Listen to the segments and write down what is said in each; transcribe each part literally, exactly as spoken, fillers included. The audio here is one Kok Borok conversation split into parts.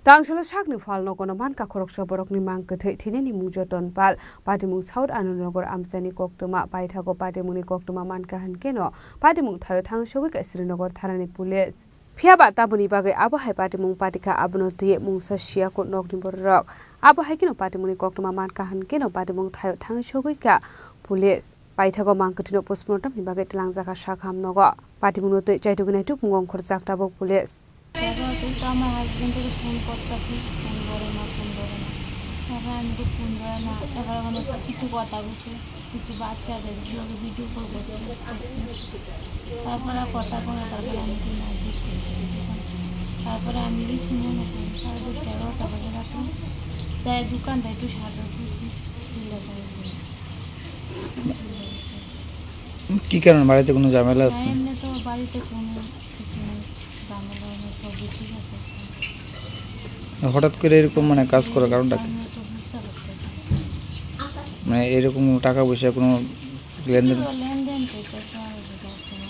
Tangsalo sakni phalno kono mankha khoroksa borokni mang kwthwi thinini mung Joton Pal, patimung South Anandnagar amchaini koktwma, paithago patimungni koktwma mankha hwnkhe no patimung thaio thangsogwi kha Srinagar thanani police. Phiya ba taboni bagwi abo hai patimung patikha, abono twiwi mungsa siya kho nokni bororok. Abo hai kheno patimungni koktwma mankha hwnkhe no patimung thaio thangsogwi kha police. Paithago mang kwthwino postmortemni bagwi twlangjakha Sakham nogo. Patimungno twi chaitugwi naituk mung ongkhorjak tabuk police. এগারোটা তো আমার হাজবেন্ডের ফোন করতেছি, ফোন ধরে না, ফোন ধরে না। তারপরে আমি তো ফোন ধরে না, এবার মানে একটু কথা বলছে, একটু বাচ্চাদের লগে ভিডিও কল করছে, করছে। তারপরে আর কথা কোনো, তারপরে আমি তো নাইট ডিউটি করতে গেছিলাম। তারপরে আমি গেছি মনে করি সাড়ে দশটা, এগারোটা বাজে রাতে, যাই দোকানটা একটু সাদা খুলছি, খুলে যাই। কি কারণে? বাড়িতে কোনো ঝামেলা না, আছে? এমনি তো বাড়িতে কোনো কিছু নেই, ঝামেলা নেই, সবই ঠিক আছে। হঠাৎ করে এরকম মানে কাজ করার কারণটা কি? আমি তো বুঝতে পারতেছি না। মানে এরকম কোনো টাকা পয়সা কোনো লেনদেন? শুধু লেনদেন তো, পয়সা আর কিছু আছে না।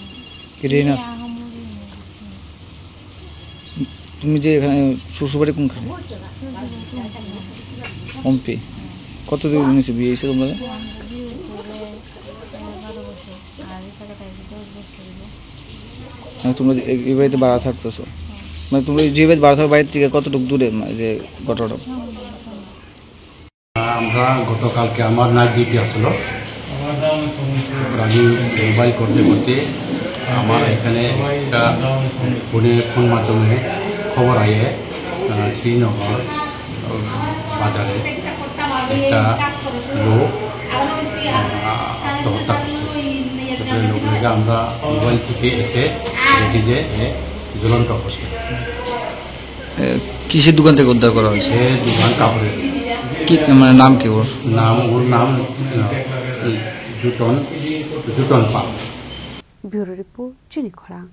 কি ঋণ আছে? আহামরি নেই, কিছু নেই। তুমি যে এখানে শ্বশুরবাড়ি কোনখানে? শ্বশুরবাড়ি তো ওখানে। পম্পি। কতদিন হয়েছে বিয়ে হয়েছে তোমাদের? আমার বিয়ে হয়েছে যে এগারো বছর, আর এই জায়গাটা দশ বছর হলো। মানে তোমরা যে এই, এই বাড়িতে ভাড়া থাকতেছো? হ্যাঁ। মানে তোমরা যে বাড়িতে ভাড়া থাকো, বাড়ির থেকে কতটুকু দূরে, মানে, যে ঘটনাটা? সামনে, সামনে। আমরা গতকালকে আমার নাইট ডিউটি আসলো, আমি মোবাইল করতে করতে আমার এখানে একটা ফোনে, ফোন মাধ্যমে খবর আয়ে, আহ, শ্রীনগর বাজারে একটা লোক, আহ, আত্মহত্যা করছে। এরপরে লোক লেগে আমরা মোবাইল থেকে এসে দেখি যে এ ঝুলন্ত অবস্থায়। এ, কিসের দোকান থেকে উদ্ধার করা হয়েছে? এ দোকান কাপড়ের। কি, মানে, নাম কি ওর? নাম, ওর নাম, আহ, জুটন, জুটন পাল। Bureau report, Chini Khorang.